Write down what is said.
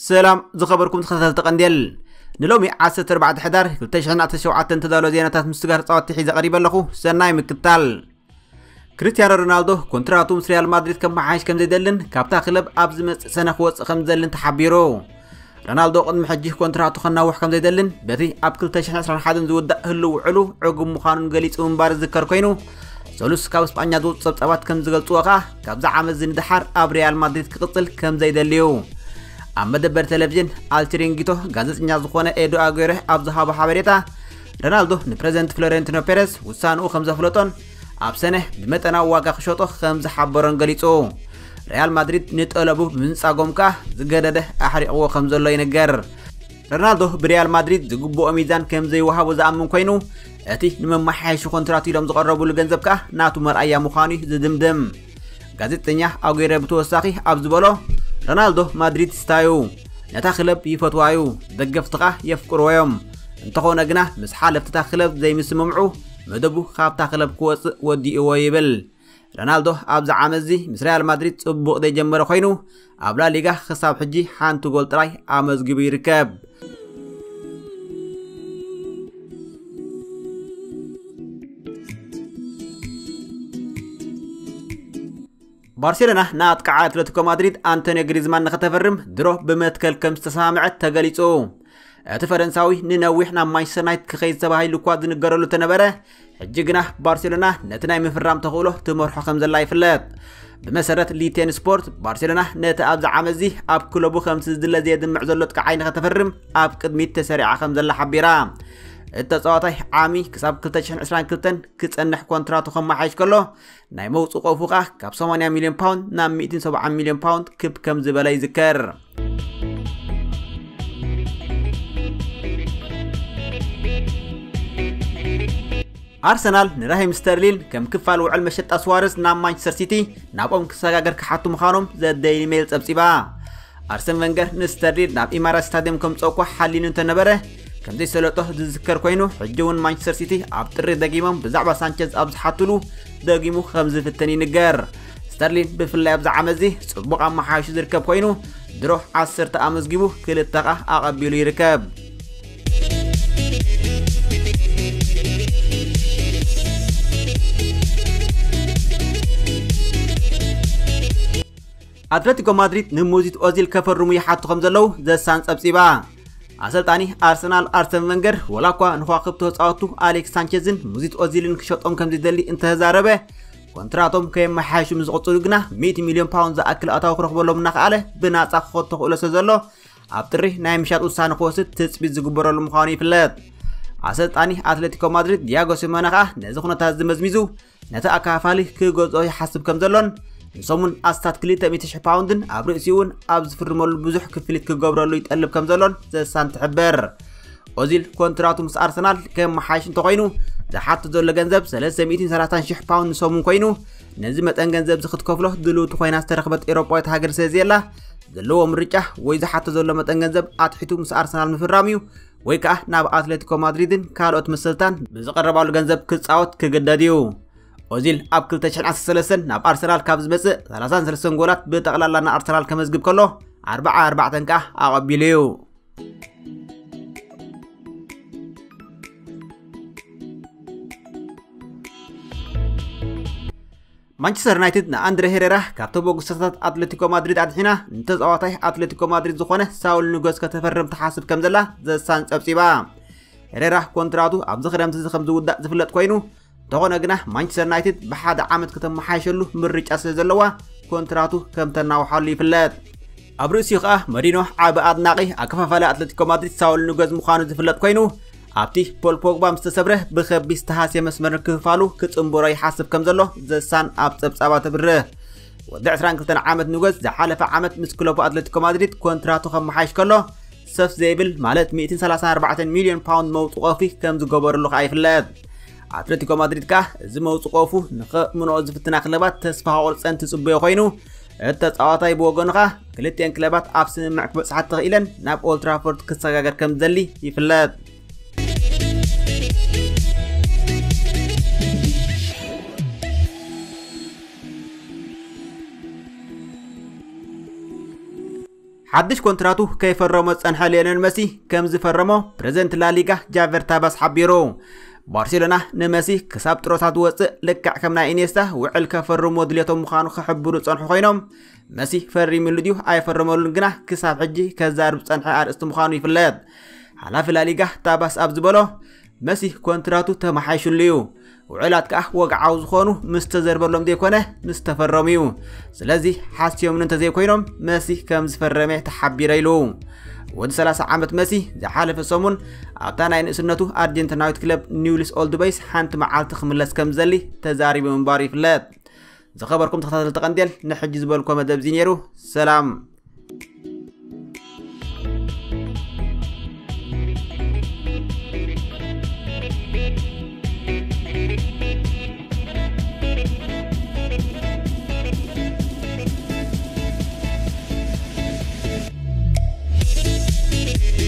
ሰላም ዝኸበርኩም ተኸታተልቲ ቀንዴል፣ ንሎሚ ዓሰርተ ኣርባዕተ ሕዳር ክልተ ሽሕን ዓሰርተ ሸውዓተን ተዳሎ ዜናታት ምስ ስጋር ጻወቲ ሒዘ ቀሪበ ኣለኹ። ሰናይ ምክታል። ክርስቲያኖ ሮናልዶ ኮንትራቱ ምስ ሪያል ማድሪድ ከመሓየሽ ከም ዘይደልን ካብታ ክለብ ኣብ ዝመጽእ ሰነ ክወጽእ ከም ዝደልን ተሓቢሩ። ሮናልዶ ቅድሚ ሕጂ ኮንትራቱ ከናውሕ ከም ዘይደልን በቲ ኣብ ክልተ ሽሕን ዕስራን ሓደን ዝውዳእ ህልው ውዕሉ ዕጉም ምዃኑን ገሊጹ ምንባር ዝዝከር ኮይኑ፣ ሰሉስ ካብ ስጳኛ ዝወጹ ጸብጻባት ከም ዝገልጽዎ ከኣ ካብዚ ዓመት እዚ ንደሓር ኣብ ሪያል ማድሪድ ክቕጽል ከም ዘይደልዩ ኣብ መደበር ቴሌቪዥን ኣልቺሪንጊቶ ጋዜጠኛ ዝኾነ ኤዶ ኣጉዌሮ ኣብ ዝሃቦ ሓበሬታ፣ ሮናልዶ ንፕረዚደንት ፍሎሬንቲኖ ፔሬዝ ውሳንኡ ከም ዘፍለጦን ኣብ ሰነ ብመጠናዊ ዋጋ ክሸጦ ከም ዝሓበሮን ገሊጹ። ሪያል ማድሪድ ንጠለቡ ብምንጻጎም ከኣ ዝገደደ ኣሕሪቕዎ ከም ዘሎ ይንገር። ሮናልዶ ብሪያል ማድሪድ ዝግብኦ ሚዛን ከም ዘይወሃቦ ዝኣምን ኮይኑ፣ እቲ ንመመሓየሺ ኮንትራት ኢሎም ዝቐረብሉ ገንዘብ ከኣ ናቱ መርኣያ ምዃኑ እዩ ዝድምድም። ጋዜጠኛ ኣጉዌሮ ብተወሳኺ ኣብ ዝበሎ፣ ሮናልዶ ማድሪድስታ እዩ። ነታ ክለብ ይፈትዋ እዩ። ደገፍቲ ከኣ የፍቅርዎ እዮም። እንተኾነ ግና ምስ ሓለፍቲ እታ ክለብ ዘይምስምምዑ መደቡ ካብታ ክለብ ክወጽእ ወዲእዎ ይብል። ሮናልዶ ኣብዚ ዓመት እዚ ምስ ሪያል ማድሪድ ጽቡቕ ዘይጀመረ ኮይኑ፣ ኣብ ላሊጋ ክሳብ ሕጂ ሓንቲ ጎል ጥራይ ኣመዝጊቡ ይርከብ። ባርሴሎና ንኣጥቃዓይ ኣትለቲኮ ማድሪድ ኣንቶኒዮ ግሪዝማን ንኸተፈርም ድሮ ብመትከል ከም ዝተሰማምዐት ተገሊጹ። እቲ ፈረንሳዊ ንነዊሕ ናብ ማንቸስተር ዩናይትድ ክኸይድ ተባሂሉ እኳ ዝንገረሉ እንተነበረ፣ ሕጂ ግና ባርሴሎና ነቲ ናይ ምፍራም ተኽእሎ ትመርሖ ከም ዘላ ይፍለጥ። ብመሰረት ሊቴን ስፖርት፣ ባርሴሎና ነቲ ኣብዚ ዓመት እዚ ኣብ ክለቡ ከምቲ ዝድለ ዘየድምዕ ዘሎ ኣጥቃዓይ ንኸተፈርም ኣብ ቅድሚት ተሰሪዓ ከም ዘላ ሓቢራ። እቲ ተጻዋታይ ዓሚ ክሳብ ክልተ ሽሕን ዕስራን ክልተን ክጸንሕ ኮንትራቱ ከመሓይሽ ከሎ፣ ናይ መውጽእ ቆፉ ከኣ ካብ ሰማንያ ሚልዮን ፓውንድ ናብ ሚእትን ሰብዓን ሚልዮን ፓውንድ ክብ ከም ዝበለ ይዝከር። ኣርሰናል ንራሂም ስተርሊን ከም ክፋል ውዕል መሸጣ ስዋረዝ ናብ ማንቸስተር ሲቲ ናብኦም ክሰጋገር ክሓቱ ምዃኖም ዘ ደይሊ ሜል ጸብጺባ። ኣርሰን ቨንገር ንስተርሊን ናብ ኢማራት ስታድየም ከምጽኦ እኳ ሓሊኑ እንተነበረ፣ ከም ዘይሰለጦ ዝዝከር ኮይኑ፣ ሕጂ እውን ማንቸስተር ሲቲ ኣብ ጥሪ ደጊሞም ብዛዕባ ሳንቸዝ ኣብ ዝሓትሉ ደጊሙ ከም ዝፍትን ይንገር። ስተርሊን ብፍላይ ኣብዚ ዓመት እዚ ጽቡቕ ኣመሓይሹ ዝርከብ ኮይኑ፣ ድሮ ዓሰርተ ኣመዝጊቡ፣ ክልተ ኸኣ ኣቐቢሉ ይርከብ። ኣትለቲኮ ማድሪድ ንሙዚት ኦዚል ከፈርሙ ይሓቱ ከም ዘለዉ ዘሳን ጸብጺባ። ኣሰልጣኒ ኣርሰናል ኣርሰን ቨንገር፣ ወላ እኳ ንኸዋክብቲ ተጻወቱ ኣሌክስ ሳንቸዝን ሙዚት ኦዚልን ክሸጦም ከም ዝደሊ እንተተዛረበ፣ ኮንትራቶም ከየመሓየሹ ምስ ዝቕጽሉ ግና ሚእቲ ሚልዮን ፓውንድ ዝኣክል ኣታዊ ክረኽበሎም እናኸኣለ ብናጻ ክኸድ ተኽእሎ ስለ ዘሎ፣ ኣብ ጥሪ ናይ ምሻጥ ውሳነ ክወስድ ትጽቢት ዝግበረሉ ምዃኑ ይፍለጥ። ኣሰልጣኒ ኣትሌቲኮ ማድሪድ ዲያጎ ሲሞነ ከኣ ነዚ ኩነታት እዚ መዝሚዙ፣ ነቲ ኣካፋሊ ክገዝኦ ይሓስብ ከም ዘሎን ንሰሙን ኣስታት ክልተ ሚእቲ ሽሕ ፓውንድን ኣብ ርእሲኡ እውን ኣብ ዝፍርመሉ ብዙሕ ክፍሊት ክገብረሉ ይጠልብ ከም ዘሎን ዘሳን ትሕብር። ኦዚል ኮንትራቱ ምስ ኣርሰናል ከመሓይሽ እንተኾይኑ፣ ዝሓቶ ዘሎ ገንዘብ ሰለስተ ሚእትን ሰላሳን ሽሕ ፓውንድ ንሰሙን ኮይኑ፣ ነዚ መጠን ገንዘብ እዚ ክትከፍሎ ድልውቲ ኮይና ዝተረኽበት ኤውሮጳዊት ሃገር ስለ ዘየላ፣ ዘለዎ ምርጫ ወይ ዝሓቶ ዘሎ መጠን ገንዘብ ኣትሒቱ ምስ ኣርሰናል ምፍራም እዩ፣ ወይ ከኣ ናብ ኣትሌቲኮ ማድሪድን ካልኦት መሰልታን ብዝቐረባሉ ገንዘብ ክጻወት ክግደድ እዩ። ኦዚል ኣብ ክልተ ሽሕን ዓሰርተ ሰለስተን ናብ ኣርሰናል ካብ ዝመጽእ ሰላሳን ሰለስተን ጎላት ብጠቕላላ ንኣርሰናል ከመዝግብ ከሎ፣ ኣርብዓ ኣርባዕተን ከኣ ኣቐቢሉ እዩ። ማንቸስተር ዩናይትድ ንኣንድሬ ሄሬራ ካብ ተበግሶታት ኣትሌቲኮ ማድሪድ ኣድሒና ንተጻዋታይ ኣትሌቲኮ ማድሪድ ዝኾነ ሳውል ኑገዝ ከተፈርም ትሓስብ ከም ዘላ ዘሳን ጸብጺባ። ሄሬራ ኮንትራቱ ኣብዚ ክረምቲ እዚ ከም ዝውዳእ ዝፍለጥ ኮይኑ፣ እንተኾነ ግና ማንቸስተር ዩናይትድ ብሓደ ዓመት ከተመሓየሸሉ ምርጫ ስለ ዘለዋ፣ ኮንትራቱ ከም ተናውሓሉ ይፍለጥ። ኣብ ርእሲኡ ከኣ መሪኖ ዓቢ ኣድናቒ ኣከፋፋሊ ኣትሌቲኮ ማድሪድ ሳውል ኑገዝ ምዃኑ ዝፍለጥ ኮይኑ፣ ኣብቲ ፖል ፖግባ ምስ ተሰብረ ብኸቢድ ዝተሃስየ መስመር ክፋሉ ክጽንብሮ ይሓስብ ከም ዘሎ ዘሳን ኣብ ጸብጻባ ተብርህ። ወዲ ዕስራን ክልተን ዓመት ኑገዝ ዝሓለፈ ዓመት ምስ ክለቡ ኣትሌቲኮ ማድሪድ ኮንትራቱ ከመሓይሽ ከሎ፣ ሰፍ ዘይብል ማለት ሚእትን ሰላሳን ኣርባዕተን ሚልዮን ፓውንድ መውጽእ ቆፊ ከም ዝገበረሉ ከኣ ይፍለጥ። ኣትሌቲኮ ማድሪድ ከኣ እዚ መውጽእ ቆፉ ንኸእምንኦ ዝፍትና ክለባት ተስፋ ከቑርጸን ትጽበዮ ኮይኑ፣ እቲ ተጻዋታይ ብወገኑ ከኣ ክልቲኤን ክለባት ኣብ ስምምዕ ክበጽሓ ተኽኢለን ናብ ኦልትራፎርድ ክሰጋገር ከም ዝደሊ ይፍለጥ። ሓድሽ ኮንትራቱ ከይፈረሞ ዝጸንሐ ሊዮነል መሲ ከም ዝፈረሞ ፕሬዝደንት ላሊጋ ጃቨር ታባስ ሓቢሩ። ባርሴሎና ንመሲ ክሳብ ጥሮታ ዝወፅእ ልክዕ ከም ናይ ኢኔስታ ውዕል ከፈርሞ ድሌቶም ምዃኑ ክሕብሩ ዝጸንሑ ኮይኖም፣ መሲ ፈሪምሉ ድዩ ኣይፈረመሉን ግና ክሳብ ሕጂ ከዛርብ ዝጸንሐ ኣርእስቲ ምዃኑ ይፍለጥ። ሓላፊ ላሊጋ ታባስ ኣብ ዝበሎ፣ መሲ ኮንትራቱ ተመሓይሽሉ እዩ፣ ውዕላት ከኣ ወግዓዊ ዝኾኑ ምስ ተዘርበሎም ዘይኮነ ምስ ተፈረሙ እዩ። ስለዚ ሓስዮምሉ እንተዘይኮይኖም መሲ ከም ዝፈረመ ተሓቢረ ኢሉ። ወዲ ሰላሳ ዓመት መሲ ዝሓለፈ ሰሙን ኣብታ ናይ ንእስነቱ ኣርጀንቲናዊት ክለብ ኒውልስ ኦልድ ቦይስ ሓንቲ መዓልቲ ክምለስ ከም ዝደሊ ተዛሪቡ ምንባሩ ይፍለጥ። ዝኸበርኩም ተኸታተልቲ ቀንዴል፣ ንሕጂ ዝበልኮ መደብ እዚ ነይሩ። ሰላም።